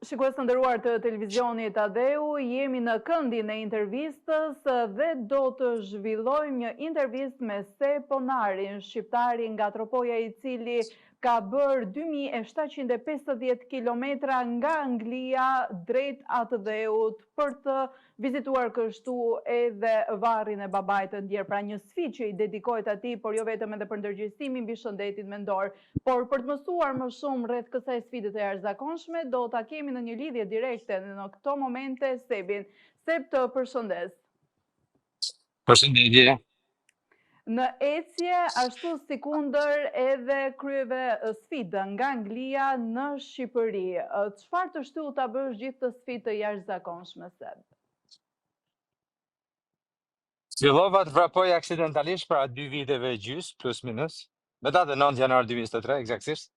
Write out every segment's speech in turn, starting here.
Shikues të nderuar të televizionit Atdheu, jemi në këndin e intervistës dhe do të zhvillojmë një intervistë me Seb Ponarin, shqiptari nga Tropoja i cili ka bërë 2750 kilometra nga Anglia drejt Atdheut për të vizituar kështu edhe varrin e babait të ndjerë, pra një sfidë që i dedikohet atij, por jo vetëm edhe për ndërgjegjësimin mbi shëndetin mendor. Por për të mësuar më shumë rreth kësaj sfide të jashtëzakonshme, do ta kemi në një lidhje direkte në këto momente Sebin. Seb të përshëndes. Përshëndetje. Në ecje, ashtu sikundër edhe kryeve sfidën nga Anglia në Shqipëri. Çfarë të shtyu ta bësh gjithë këtë sfidë të jashtëzakonshme, Seb? Fillova të vrapoj aksidentalisht para dy viteve e gjys, plus minus, me datën 9 janar 2023, eksaktësisht.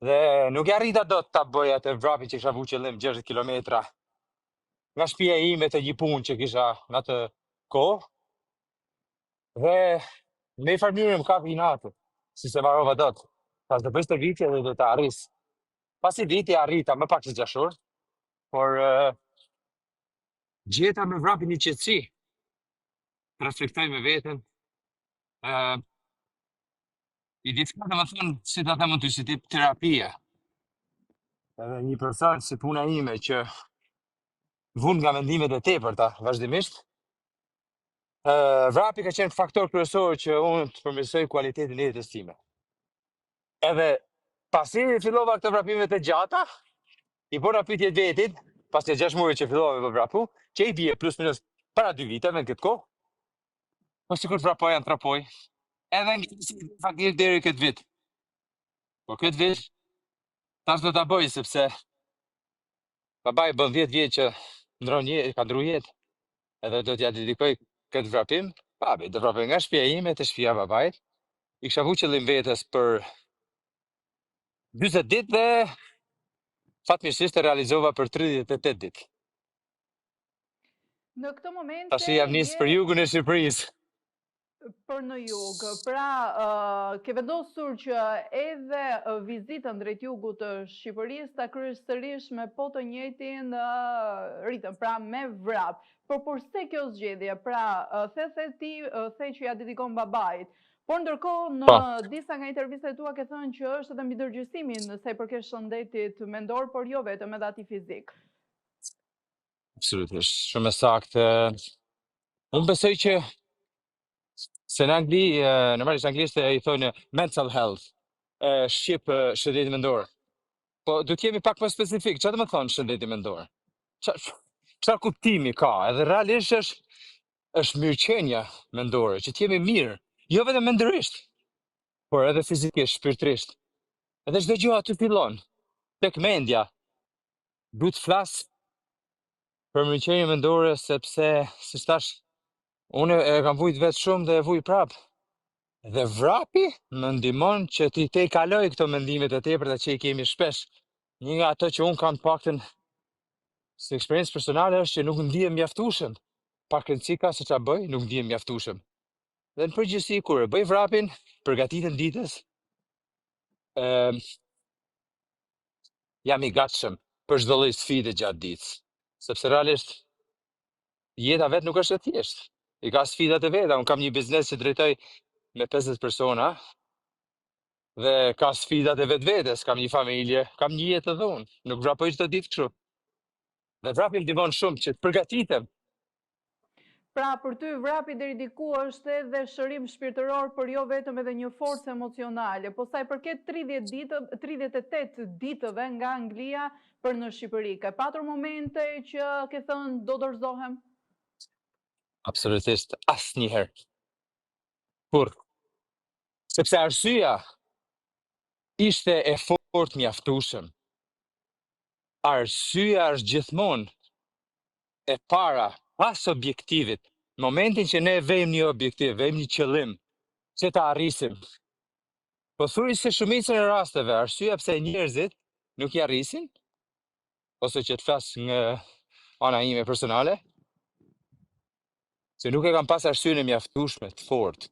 Dhe nuk e arrita dot ta bëj atë vrapin që kisha vu qëllim 60 kilometra nga shtëpia ime te një punë që kisha në atë kohë. Dhe në një farë mënyrë më kapi inati, si s'e mbarova dot. Pas do bëj stërvitje dhe do të arris. Pas një viti arrita më pak se 6 orë, por uh, gjeta me vrapin një qetësi, të reflektoj me veten, uh, i diçka domethënë, si ta them unë ty, si tip terapia. Edhe një person si puna ime që vun nga mendimet e tepërta vazhdimisht, uh, vrapi ka qenë faktor kryesor që unë të përmirësoj kualitetin e jetës time. Edhe pasi fillova këto vrapimet e gjata, i bëra pyetje vetit, pas një 6 muaj që fillova me vrapu, që i bie plus minus para dy viteve në këtë kohë, po sikur të vrapoja në Tropojë, edhe në faktikisht deri këtë vit. Po këtë vit tash do ta bëj sepse babai bën 10 vjet që ndron jetë, ka ndru jetë, edhe do t'ja dedikoj këtë vrapim. Babi, do vrapoj nga shtëpia ime te shtëpia e babait. I kisha vu qëllim vetes për 40 ditë dhe fatmirësisht e realizova për 38 ditë. Në këto momente Tash jam nis je për jugun e Shqipërisë. për në jug. Pra, ke vendosur që edhe vizitën drejt jugut të Shqipërisë ta kryesh sërish me po të njëjtin ritëm, pra me vrap. Por përse kjo zgjedhje? Pra, the the ti the që ja dedikon babait. Por ndërkohë në Po. disa nga intervistat e tua ke thënë që është edhe mbindërgjegjësimi në sa i përket shëndetit mendor, por jo vetëm edhe atij fizik. Absolutisht, shumë e saktë. Unë besoj që se në Angli, normalisht anglisht e i thonë mental health, shqip shëndeti mendor. Po do të jemi pak më specifik, çfarë do të thonë shëndeti mendor? Çfarë çfarë kuptimi ka? Edhe realisht është është mirëqenia mendore, që të jemi mirë, jo vetëm mendërisht, por edhe fizikisht, shpirtërisht. Edhe çdo gjë aty fillon, tek mendja. Du të flas për mirëqenie mendore sepse, si thash, unë e kam vujt vetë shumë dhe e vuj prap. Dhe vrapi më ndihmon që ti te kaloj këto mendimet e tepërta që i kemi shpesh. Një nga ato që unë kam të paktën si eksperiencë personale është që nuk ndihem mjaftueshëm. Pak rëndësi ka se ç'a bëj, nuk ndihem mjaftueshëm. Dhe në përgjithësi kur e bëj vrapin, përgatitem ditës, ëm jam i gatshëm për çdo lloj sfide gjatë ditës. Sepse realisht jeta vetë nuk është e thjeshtë. I ka sfidat e veta. Unë kam një biznes që drejtoj me 50 persona dhe ka sfidat e vetvetes, kam një familje, kam një jetë edhe unë. Nuk vrapoj çdo ditë kështu. Dhe vrapi më ndihmon shumë që të përgatitem. Pra për ty vrapi deri diku është edhe shërim shpirtëror, por jo vetëm edhe një forcë emocionale. Po sa i përket 30 ditë, 38 ditëve nga Anglia për në Shqipëri, ke patur momente që ke thënë do dorëzohem? Absolutisht asnjëherë. Kur? Sepse arsyeja ishte e fortë mjaftueshëm. Arsyeja është gjithmonë e para, pas objektivit. Në momentin që ne vejmë një objektiv, vejmë një qëllim, që ta arrisim. Po thuj se shumicën e rasteve, arsyeja pse njerëzit nuk i arrisin, ose që të flas nga ana ime personale, se nuk e kam pas arsyen e mjaftueshme të fortë.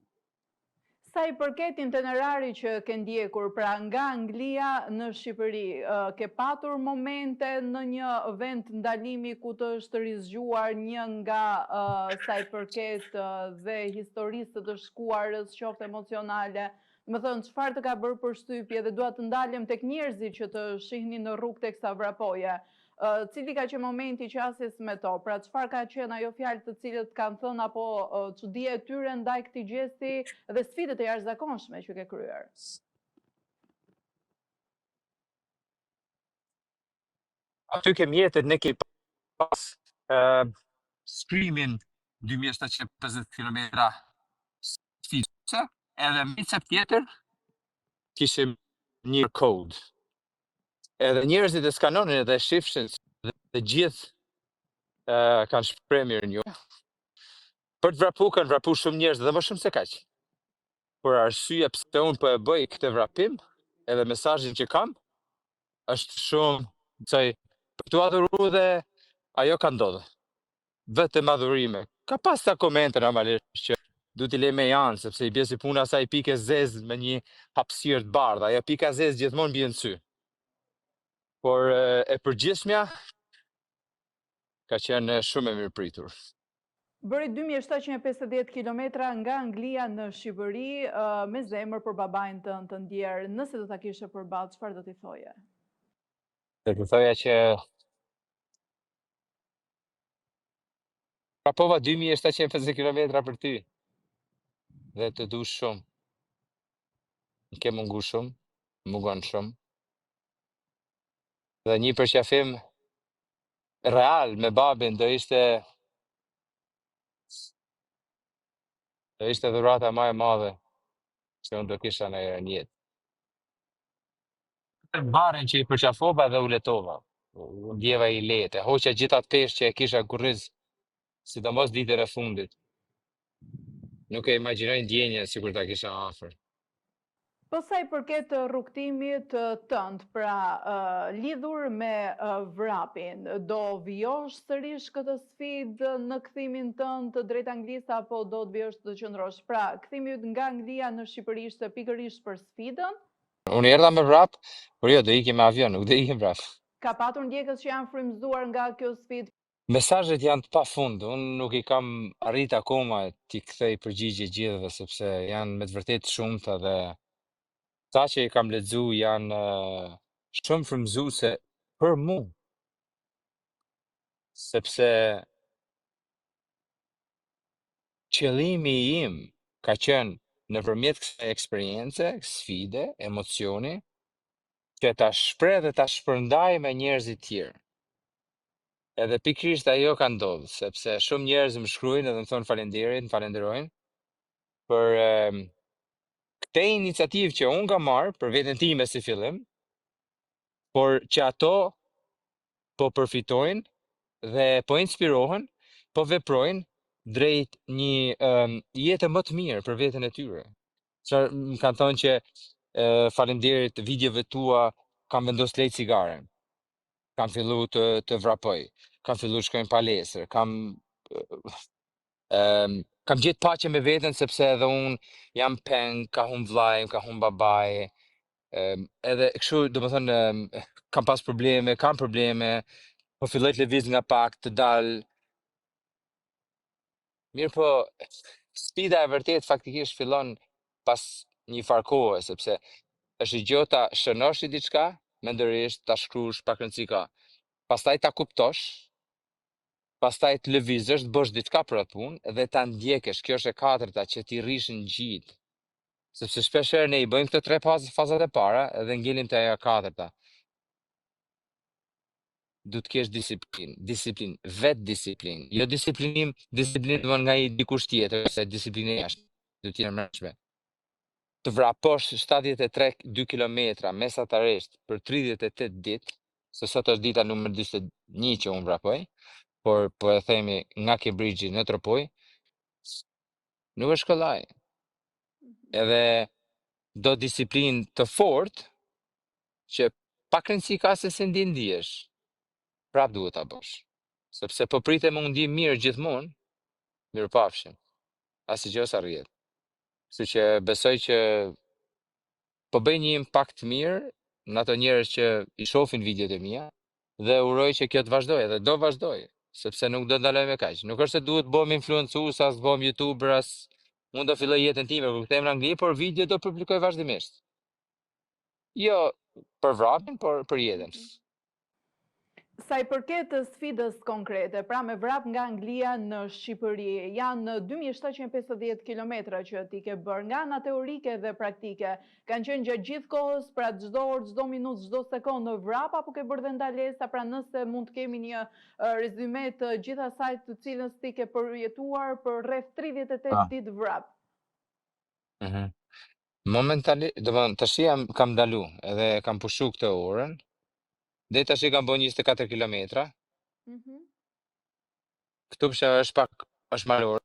Sa Sa i përket itinerarit që ke ndjekur, pra nga Anglia në Shqipëri, ke patur momente në një vend ndalimi ku të është rizgjuar një nga sa i përket dhe historisë së të shkuarës, qoftë emocionale, domethënë çfarë të ka bërë përshtypje dhe dua të ndalem tek njerëzit që të shihnin në rrugë teksa vrapoje. Cili ka qenë momenti i qasjes me to? Pra çfarë ka qenë ajo fjalë të cilët kanë thënë apo çudia e tyre ndaj këtij gjesti dhe sfidës të jashtëzakonshme që ke kryer? Aty ke mjetet, ne ke pas uh, shkrimin 2750 km sfidë, edhe me cep tjetër kishim një kod. Edhe njerëzit e skanonin edhe e shifshin dhe gjithë uh, kanë shpreh mirënjohje. Për të vrapu kanë vrapu shumë njerëz dhe më shumë se kaq. Por arsyeja pse unë po e bëj këtë vrapim, edhe mesazhin që kam, është shumë, besoj, për t'u adhuru dhe ajo ka ndodhur. Vetëm adhurime. Ka pas ca komente normalisht që du t'i le me janë, sepse i bie si puna asaj pike zezë me një hapësirë të bardhë. Ajo pika zezë gjithmonë bie në sy. Por e përgjithshmja ka qenë shumë e mirëpritur. Bëri 2750 kilometra nga Anglia në Shqipëri me zemër për babain tënd të ndjerë. Nëse do ta kishe përballë, çfarë do t'i thoje? Do t'i thoja që Vrapova 2750 kilometra për ty dhe të du shumë. Më ke mungu shumë, mungon shumë. Dhe një përqafim real me babin do ishte do ishte dhurata më e madhe që unë do kisha në në jetë. Varrin që i përqafova dhe u letova. U ndjeva i lehtë, e hoqa gjithë atë peshë që e kisha në kurriz, sidomos ditën e fundit. Nuk e imagjinoj ndjenjën sikur ta kisha afër. Po sa i përket rrugëtimit tënd, pra lidhur me vrapin, do vijosh sërish këtë sfidë në kthimin tënd drejt Anglisë apo do të vijosh të qëndrosh? Pra, kthimi yt nga Anglia në Shqipëri ishte pikërisht për sfidën? Unë erdha me vrap, por jo, do ikim me avion, nuk do ikim vrap. Ka patur ndjekës që janë frymëzuar nga kjo sfidë? Mesazhet janë të pafund, unë nuk i kam arrit akoma t'i kthej përgjigje gjithëve sepse janë me të vërtetë shumta dhe sa që i kam lexu janë shumë frymëzuese për mu. Sepse qëllimi im ka qenë nëpërmjet kësaj eksperience, sfide, emocioni, që ta shpreh dhe ta shpërndaj me njerëzit tjerë. Edhe pikërisht ajo ka ndodhur, sepse shumë njerëz më shkruajnë edhe më thonë faleminderit, më falenderojnë për eh, këtë iniciativë që unë kam marrë për veten time si fillim, por që ato po përfitojnë dhe po inspirohen, po veprojnë drejt një um, jete më të mirë për veten e tyre. Që më kanë thonë që uh, faleminderit videove tua kam vendosur të lej cigaren. Kam fillu të të vrapoj, kam fillu të shkoj në palestër, kam um, kam gjetë paqe me veten sepse edhe unë jam peng, ka hum vllai, ka hum babai, um, edhe kështu, domethënë, um, kam pas probleme, kam probleme, po filloj të lëviz nga pak, të dal. Mirë po, sfida e vërtet faktikisht fillon pas një farë kohe, sepse është gjë ta shënosh i diçka, mendërisht ta shkruash pak rëndësi ka. Pastaj ta kuptosh, pastaj të lëvizësh, të bësh diçka për atë punë dhe ta ndjekësh. Kjo është e katërta që ti rrish në gjitë. Sepse shpesh herë ne i bëjmë këto tre faz, fazat e para dhe ngelim te ajo e katërta. Du të kesh disiplinë, disiplinë, vetë disiplinë, jo disiplinim, disiplinë të nga i dikush tjetër, se disiplinë jashtë, do të jenë mbrëmshme. Të vraposh 73 2 kilometra mesatarisht për 38 ditë, se sot është dita numër 41 që unë vrapoj, por po e themi nga Cambridge në Tropoj, nuk është kollaj. Edhe do disiplinë të fortë që pak rëndësi ka se si ndi ndihesh, prap duhet ta bësh. Sepse po pritë me u ndi mirë gjithmonë, mirë pafshim. Asgjë s'arrihet. Kështu që besoj që po bëj një impakt të mirë në ato njerëz që i shohin videot e mia dhe uroj që kjo të vazhdojë dhe do vazhdojë, sepse nuk do ndaloj me kaq. Nuk është se duhet të bëhem influencues, as të bëhem youtuber, as unë do filloj jetën time kur kthehem në Angli, por video do publikoj vazhdimisht. Jo për vrapin, por për jetën. Sa i përket sfidës konkrete, pra me vrap nga Anglia në Shqipëri, janë 2750 kilometra që ti ke bërë nga ana teorike dhe praktike. Kanë qenë gjatë gjithë kohës, pra çdo orë, çdo minutë, çdo sekondë në vrap apo ke bërë dhe ndalesa, pra nëse mund të kemi një rezume të gjithë asaj të cilës ti ke përjetuar për rreth 38 ditë vrap. Mhm. Momentali, do të thënë, tash jam kam ndalu edhe kam pushu këtë orën. Deri tash kam bërë 24 kilometra. Mhm. Këtu pse është pak është malor.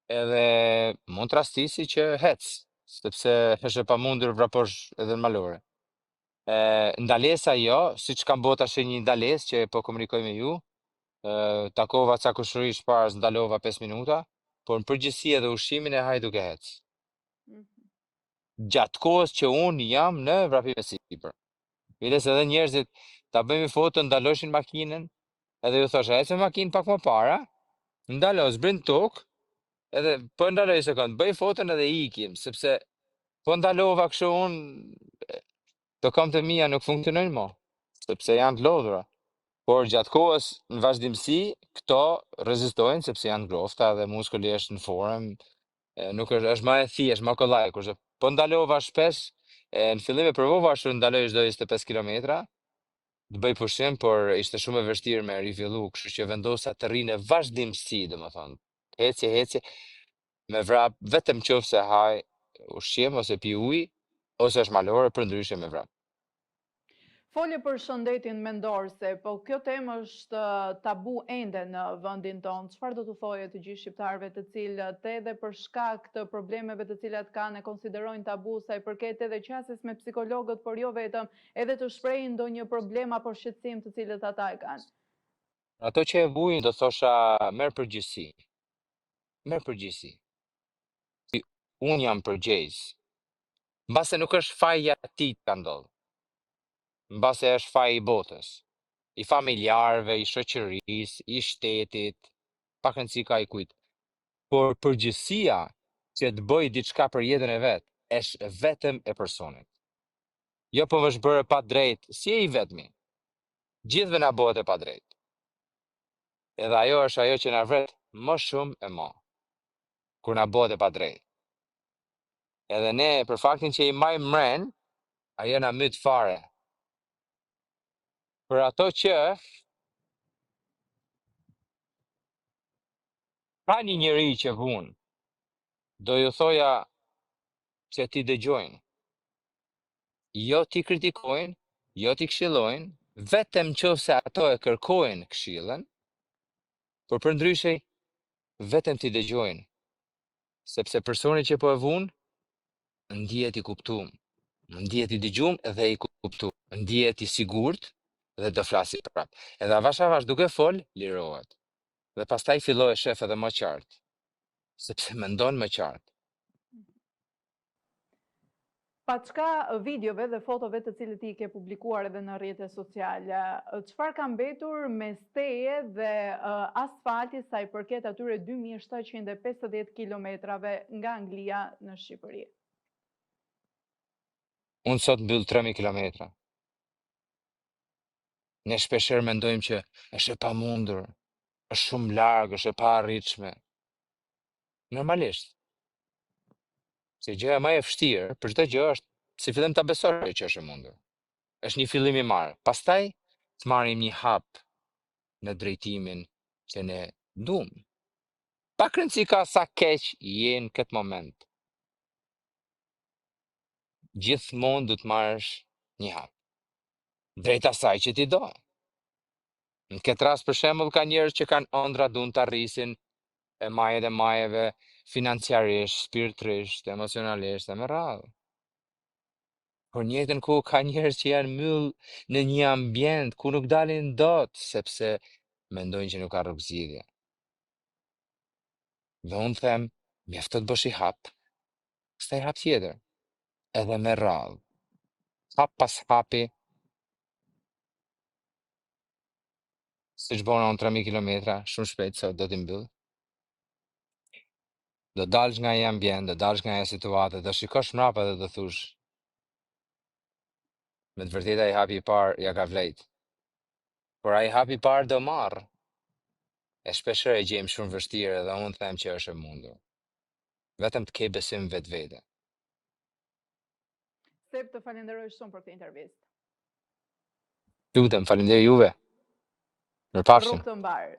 Edhe mund të rastisi që hec, sepse është e pamundur vraposh edhe në malore. E, ndalesa jo, siç kam bërë tash një ndalesë që po komunikoj me ju, e, takova ca kushërish para, ndalova 5 minuta, por në përgjithësi edhe ushqimin e haj duke hec. Mhm. Gjatë kohës që unë jam në vrapim e sipër. Biles edhe njerëzit ta bëjmë foto, ndaloshin makinën, edhe ju thosha, ecë me makinë pak më para, ndalo, zbrin tokë, edhe po ndaloj një sekond, bëj foton edhe ikim, sepse po ndalova kështu unë, të këmbët e mia nuk funksionojnë më, sepse janë të lodhura. Por gjatë kohës në vazhdimësi, këto rezistojnë sepse janë ngrohta dhe muskuli është në formë, e, nuk është është më e thjeshtë, më kollaj, kurse po ndalova shpesh, e, në fillim e provova ashtu ndaloj çdo 25 kilometra, të bëj pushim, por ishte shumë e vështirë me rifillu, kështu që vendosa të rri në vazhdimësi, domethënë, ecje, ecje, me vrap vetëm qoftë se haj ushqim ose pi ujë, ose është malore, për ndryshe me vrap. Folje për shëndetin mendor se, po kjo temë është tabu ende në vendin tonë. Çfarë do t'u thoje të gjithë shqiptarëve të cilët edhe për shkak të problemeve të cilat kanë e konsiderojnë tabu sa i përket edhe qasjes me psikologët, por jo vetëm, edhe të shprehin ndonjë problem apo shqetësim të cilët ata e kanë? Ato që e vujnë do thosha merr përgjegjësi. Merr përgjegjësi. Si unë jam përgjegjës. Mbase nuk është faji atij që ka ndodhur. Mbase është faji i botës, i familjarëve, i shoqërisë, i shtetit, pak rëndësi ka i kujt. Por përgjegjësia që të bëj diçka për jetën e vet është vetëm e personit. Jo po më është bërë e padrejt, si e i vetmi. Gjithëve na bëhet e padrejt. Edhe ajo është ajo që na vret më shumë e më. Kur na bëhet e padrejt. Edhe ne, për faktin që i majmë mren, ajo na myt fare. Për ato që ka një njeri që vun, do ju thoja që ti dëgjojnë. Jo ti kritikojnë, jo ti këshillojnë, vetëm qofse ato e kërkojnë këshillën, por për ndryshe vetëm ti dëgjojnë, sepse personi që po e vun ndihet i kuptuar, ndihet i dëgjuar dhe i kuptuar, ndihet i sigurt dhe do flasi prap. Edhe avash avash duke fol, lirohet. Dhe pastaj filloi e shef edhe më qartë, sepse mendon më qartë. Pa çka videove dhe fotove të cilët i ke publikuar edhe në rrjete sociale, çfarë ka mbetur mes teje dhe asfaltit sa i përket atyre 2750 kilometrave nga Anglia në Shqipëri? Unë sot mbyll 3000 kilometra. Ne shpeshherë mendojmë që është e pamundur, është shumë larg, është e paarritshme. Normalisht. Se gjëja më e vështirë për çdo gjë është si fillim ta besosh që është e mundur. Është një fillim i marrë. Pastaj të marrim një hap në drejtimin që ne duam. Pak rëndësi ka sa keq je në këtë moment. Gjithmonë du të marrësh një hap. Drejt asaj që ti do. Në këtë rast për shembull ka njerëz që kanë ëndra duan ta rrisin e majet e majeve financiarisht, shpirtërisht, emocionalisht e me radhë. Por njëjtën kohë ka njerëz që janë myll në një ambient ku nuk dalin dot sepse mendojnë që nuk ka rrugë zgjidhje. Dhe unë them, mjafton të bësh i hap. Pastaj hap tjetër, edhe me radhë. Hap pas hapi, siç bona unë 3000 kilometra, shumë shpejt sot do t'i mbyll. Do dalësh nga ai ambient, do dalësh nga ajo situatë, do shikosh mbrapa dhe do thush, me të vërtetë ai hapi i parë ja ka vlejt. Por ai hapi i parë do marrë. E shpeshherë e gjejmë shumë vështirë edhe unë them që është e mundur. Vetëm të ke besim në vetvete. Sep, të falenderoj shumë për këtë intervistë. Lutem, faleminderit juve. Mirupafshim. Rrugë të mbarë.